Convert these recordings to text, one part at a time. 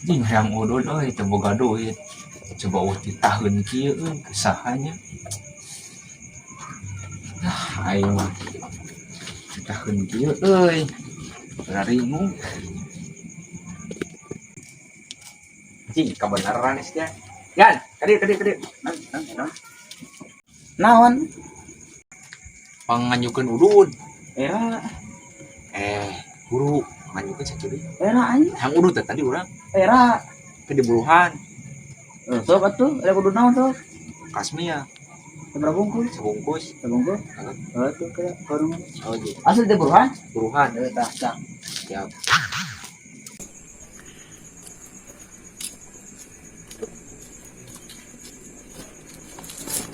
Jing hayang udud euy, teu boga duit. Coba euweuh titaheun kieu euy, saha nya. Ah, aing mah titaheun kieu euy. Raringung. Jing kabeneran sia. Yan, kadieu kadieu kadieu. Nang nang nang. Naon? Panganyukeun udud. Era. Eh, buru nganyukeun sakieu. Era anjing. Hayang udud teh tadi urang Era. Ke di buruhan. Eh, sok atuh, ada kudu naon sok? Kasmia. Seberapa bungkus? Sebungkus. Sebungkus? Heeh. Oh, tuh kayak warung. Oh, gitu. Asli di buruhan? Buruhan. Eh, tah, tah. Siap.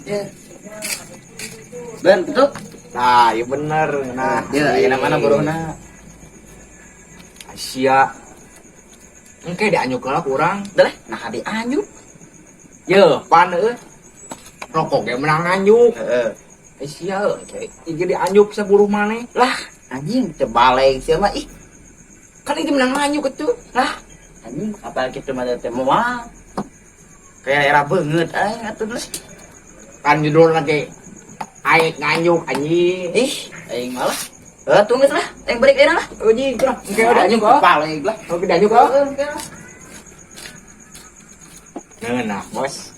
Ya. Ben, gitu. Nah, ya bener. Nah, Ya, aya mana buruhna? Asia. Engke dianyuk lah kurang. Dah, nah dianyuk. Ye, pan euy. Rokok ge menang nganyuk. Heeh. Asia engke ieu dianyuk saburuh maneh. Lah, anjing teu baleg sia mah ih. Kan ieu menang nganyuk atuh. Lah, anjing apal kitu mah teh moal. Kayak era beungeut aing atuh geus. Kan judulna ge aing nganyuk anjing. Ih, aing malah. Eh, tunggu lah, aing balik ayeuna lah. Anjing, lah. Engke udah anyuk Anjing oh. baleg lah. Oke, dianyuk oh. Heeh, engke lah. Nah, bos.